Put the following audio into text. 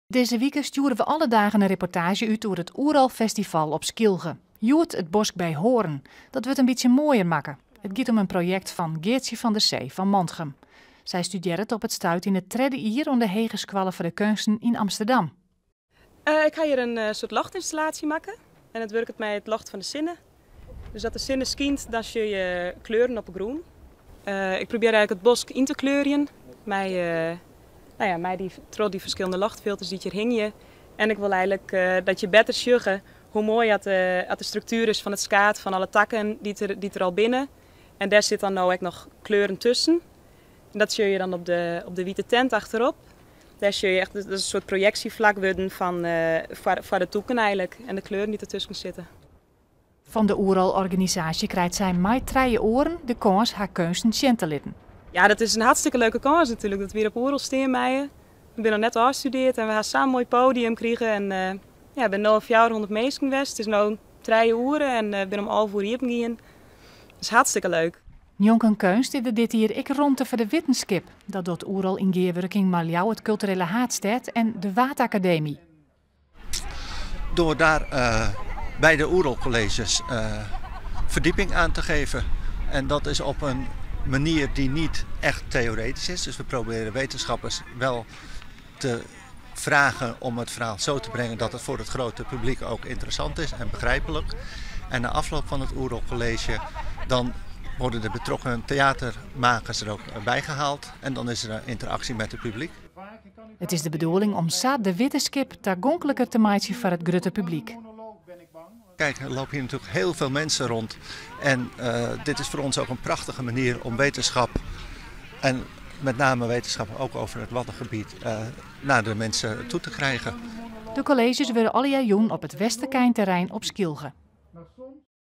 Dizze wike stjoere we alle dagen in reportaazje út oer it Oerol-festival op Skylge. Hjoed it bosk by Hoorn. Dat wurdt in bytsje moaier makke. It giet om in projekt fan Geartsje van der Zee fan Mantgum. Sy studearret op it stuit yn it tredde jier oan de Hegeskoalle foar de Keunsten yn Amsterdam. Ik ha hjir in soart ljochtynstallaasje makke en it wurket mei it ljocht fan de sinne. Dus as de sinne skynt, dan sjogge je kleuren op 'e grûn. Ik probearje eigentlik it bosk yn te kleurjen mei, nou ja, mei dy, troch dy ferskillende ljochtfilters dy't hjir hingje. En ik wol eigentlik dat je better sjogge hoe moai at de struktuer is fan it skaad fan alle takken dy't der al binne. En dêr sit dan no ek noch kleuren tusken. En dat sjogge je dan op de wite tent achterop. Dêr sjogge je echt, dat is in soart projeksjeflak wurden fan, foar de tûken eigentlik en de kleuren dy't dertusken sitte. Fan de Oerol-organisaasje krijt sy mei trije oaren de kâns har keunsten sjen te litten. Ja, dat is in hartstikke leuke kâns natuerlik, dat we hjir op Oerol stean meie. We binne noch net ôfstudeard en we ha sa'n moai podium krige en ja, der binne no al 400 minsken west. It is no trije oere en we binne om 11 oere iepen gien. Dat is hartstikke leuk. Njonken keunst is der dit jier ek romte foar de wittenskip. Dat docht Oerol yn gearwurking mei Ljouwert Kulturele Haadstêd en de Waadakademy. Door daar bij de Oerol-colleges verdieping aan te geven. En dat is op een manier die niet echt theoretisch is. Dus we proberen wetenschappers wel te vragen om het verhaal zo te brengen dat het voor het grote publiek ook interessant is en begrijpelijk. En na afloop van het Oerol College dan worden de betrokken theatermakers er ook bij gehaald. En dan is er een interactie met het publiek. It is de bedoeling om sa de wittenskip tagonkliker te meitsjen foar it grutte publyk. Kijk, er lopen hier natuurlijk heel veel mensen rond. En dit is voor ons ook een prachtige manier om wetenschap en met name wetenschap ook over het Waddengebied naar de mensen toe te krijgen. De kolleezjes wurde allegear jûn op it Westerkeinterrein op Skylge.